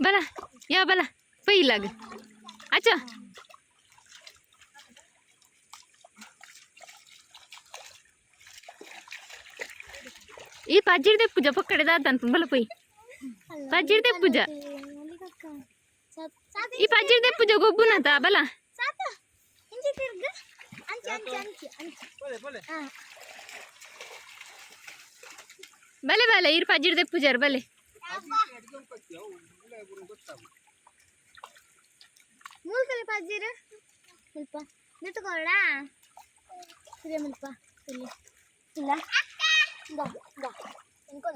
ಬಲ ಯಾ ಬಲ ಪೈಲಾಗ ಅಚ್ಚಾ ಈ ಪಜ್ಜಿರ್ದೆ ಪೂಜಾ ಪಕ್ಕಡೆ ದಾದ ಬಲ ಪೈ ಪಜ್ಜಿರ್ದೆ ಪೂಜಾ ಈ ಪಜ್ಜಿರ್ದೆ ಪೂಜಾ ಗೊಬ್ಬುನತ ಬಲ ಬಲೆ ಬಲೆ ಇರ್ ಪಜ್ಜಿರ್ದೆ ಪೂಜಾರ್ ಬಲೆ ಮುಲ್ಕಲೆ ಪಜ್ಜಿರ ಮುಲ್ಪ ನಿಂತ್ಕೊಳ್ಳ ಸರಿ ಮುಲ್ಪ ಇಲ್ಲಿ ಇಲ್ಲ ಬಾ ಬಾ ಅನ್ಕೋ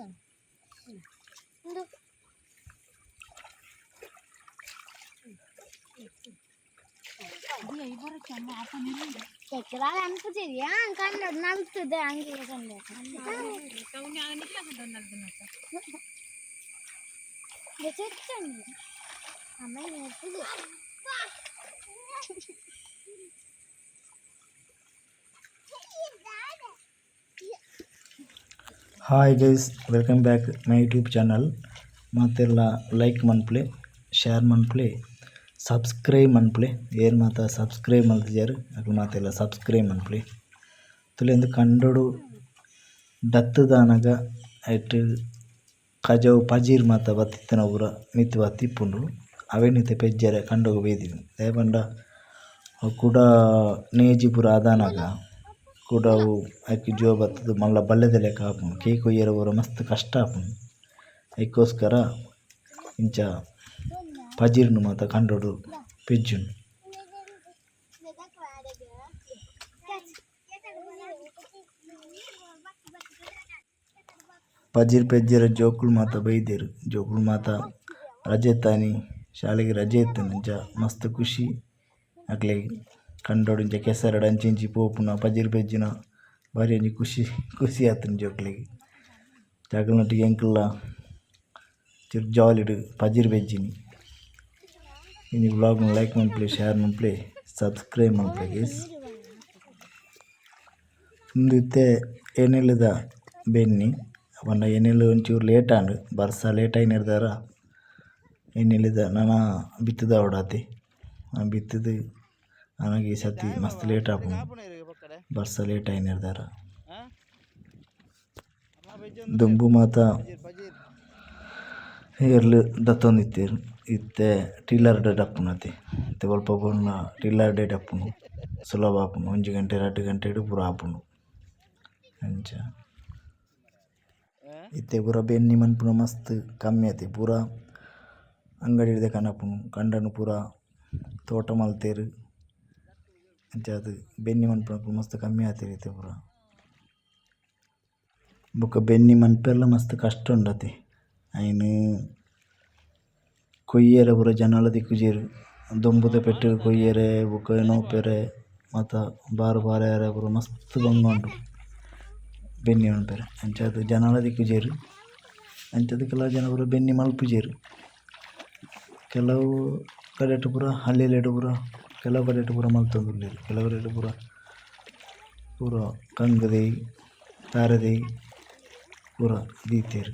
ಇಂದು Hi guys, welcome back my YouTube channel. ಮಾತೆಲ್ಲ ಲೈಕ್ ಮನ್ಪ್ಲೆ, ಶೇರ್ ಮನ್ಪ್ಲೆ, ಸಬ್ಸ್ಕ್ರೈಬ್ ಮನ್ಪ್ಲೆ. ಏರ್ ಮಾತ ಸಬ್ಸ್ಕ್ರೈಬ್ ಮಲ್ತಿಜಾರ್ ಅಕ್ಲು ಮಾತೆಲ್ಲ ಸಬ್ಸ್ಕ್ರೈಬ್ ಮನ್ಪ್ಲೆ. ತುಲೆಂದು ಕಂಡೋಡು ದತ್ತದಾನಗ ಐಟ್ ಕಜವು ಪಜೀರ್ ಮಾತ ಬತ್ತಿತ್ತನ ಪೂರ ಮಿತ್ತು ಬತ್ತಿಪ್ಪುಂಡು. ಅವೇನಿತ್ತೆ ಪೆಜ್ಜರೆ ಕಂಡೋಗು ಬೈದಿನಿ ದಾಯೆ ಪಂಡ ಕುಡ ನೇಜಿ ಪೂರ ಆದಾನಗ ಕುಡ ಅವು ಐಕ್ ಜೋ ಬತ್ತುದು ಮಲ್ಲ ಬಲ್ಲೆದ ಲೆಕ್ಕ ಆಪುಂಡು. ಕೇಕ್ ಕೊಯ್ಯರೆ ಪೂರ ಮಸ್ತ್ ಕಷ್ಟ ಆಪುಂಡು. ಐಕೋಸ್ಕರ ಇಂಚ ಪಜೀರ್ನು ಮಾತ ಕಂಡೋಡು ಪೆಜ್ಜುಂಡು. ಪಜೀರ್ ಪೆಜ್ಜೆರೆ ಜೋಕುಲು ಮಾತ ಬೈದೆರ್. ಜೋಕುಲು ಮಾತ ರಜೆ ತಾನಿ ಶಾಲೆಗ್ ರಜೆ ಇತ್ತುಂಡು. ಇಂಚ ಮಸ್ತ್ ಖುಷಿ ಅಕ್ಲೆಗ್ ಕಂಡೋಡು ಇಂಚ ಕೆಸರುಡು ಅಂಚಿ ಇಂಚಿ ಪೋಪುನ ಪಜೀರ್ ಪೆಜ್ಜುನ ಬಾರಿ ಒಂಜಿ ಖುಷಿ ಖುಷಿ ಆತುಂಡು ಜೋಕ್ಲೆಗ್. ಅಕಲ್ನೊಟ್ಟಿಗೆ ಎಂಕುಲ್ಲ ಚೂರು ಜಾಲಿಡ್ ಪಜೀರ್ ಪೆಜ್ಜಿನಿ. ಇನಿ ವ್ಲಾಗ್ ಲೈಕ್ ಮನ್ಪುಲೆ, ಶೇರ್ ಮನ್ಪುಲೆ, ಸಬ್ಸ್ಕ್ರೈಬ್ ಮನ್ಪುಲೆ ಗೈಸ್. ಉಂದು ಇತ್ತೆ ಎಣೆಲುದ ಬೆನ್ನಿ ಪಂಡ ಎಣೆಲು ಒಂಚೂರು ಲೇಟ್ ಆಂಡ್, ಬರ್ಸ ಲೇಟ್ ಆಯಿನೆರ್ದಾರ ಎಣೆಲುದ ನನ ಬಿತ್ತುದ ಆವಡಾತೆ. ಬಿತ್ತುದು ಅನಗ ಈ ಸರ್ತಿ ಮಸ್ತ್ ಲೇಟ್ ಆಪುಂಡು ಬರ್ಸ ಲೇಟ್ ಆಯಿನೆರ್ದಾರ. ದುಂಬು ಮಾತ ಎರ್ಲು ದತ್ತೊಂದಿತ್ತೆರ್, ಇತ್ತೆ ಟಿಲ್ಲರ್ ಡ್ ದಪ್ಪುನತೆ. ಇತ್ತೆ ಒಲ್ಪ ಪೋಂಡಲ ಟಿಲ್ಲರ್ ಡೇ ದಪ್ಪುನು ಸುಲಭ ಆಪುಂಡು. 1 ಗಂಟೆ 2 ಗಂಟೆಡ್ ಪೂರ ಆಪುಂಡು. ಅಂಚ ಇತ್ತೆ ಪೂರ ಬೆನ್ನಿ ಮನ್ಪುನ ಮಸ್ತ್ ಕಮ್ಮಿ ಆತೆ. ಪೂರ ಅಂಗಡಿಡ್ದೆ ಕನಪುನು ಕಂಡನ್ ಪೂರ ತೋಟ ಮಲ್ತೆರ್. ಅಂಚಾದ್ ಬೆನ್ನಿ ಮನ್ಪುನಕುಲು ಮಸ್ತ್ ಕಮ್ಮಿ ಆತೆರ್ ಇತ್ತೆ ಪೂರ. ಬೊಕ ಬೆನ್ನಿ ಮನ್ಪೆರ್ಲ ಮಸ್ತ್ ಕಷ್ಟ ಉಂಡತೆ. ಐನ್ ಕೊಯ್ಯೆರೆ ಪೂರ ಜನಲ ತಿಕ್ಕುಜೆರ್. ದೊಂಬುದ ಪೆಟ್ಟ್ ಕೊಯ್ಯೆರೆ ಬೊಕ ನೋಪೆರೆ ಮಾತ ಬಾರ್ ಬಾರ್ಯೆರೆ ಪೂರ ಮಸ್ತ್ ಬಂಗ ಉಂಡು ಬೆನ್ನಿ ಮನ್ಪೆರೆ. ಅಂಚಾದ್ ಜನಲ ತಿಕ್ಕುಜೆರ್. ಅಂಚಾದ್ ಕೆಲವು ಜನ ಪೂರ ಬೆನ್ನಿ ಮಲ್ಪುಜೆರ್. ಕೆಲವು ಕಡೆಟ್ ಪೂರ ಹಳ್ಳಿಲೆಡ್ ಪೂರ ಕೆಲವು ಕಡೆಟ್ ಪೂರ ಮಲ್ತೊಂದುಲ್ಲೆರ್. ಕೆಲವು ಕಡೆಟ್ ಪೂರ ಪೂರ ಕಂಗ್ ದೈ ತಾರೆ ದೈ ಪೂರ ದೀತೆರ್.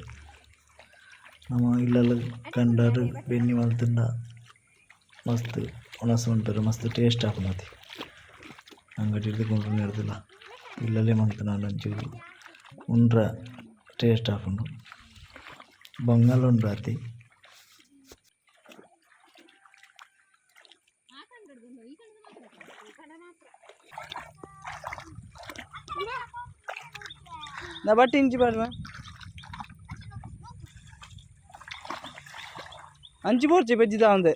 ನಮ ಇಲ್ಲಲ್ ಕಂಡಡ್ ಬೆನ್ನಿ ಮಲ್ತುಂಡ ಮಸ್ತ್ ವನಸ್ ಮನ್ಪೆರೆ ಮಸ್ತ್ ಟೇಸ್ಟ್ ಆಪುಂಡತೆ. ಅಂಗಡಿಡ್ದ್ ಕೊಂಡ್ರುನೆಡ್ದ್ಲ ಇಲ್ಲಲೇ ಮಲ್ತುಂಡ ಒಂಚೂರು ಉಂಡ್ರ ಟೇಸ್ಟ್ ಆಪುಂಡು. ಬಂಗಲ ಉಂಡು ಆತೆ. ನಾ ಬಟ್ಟೆ ಇಂಚಿ ಪಾಡ್ಮ ಅಂಚಿ ಪೋರ್ಚಿ ಪೆಜ್ಜಿದ ಒಂದೆ.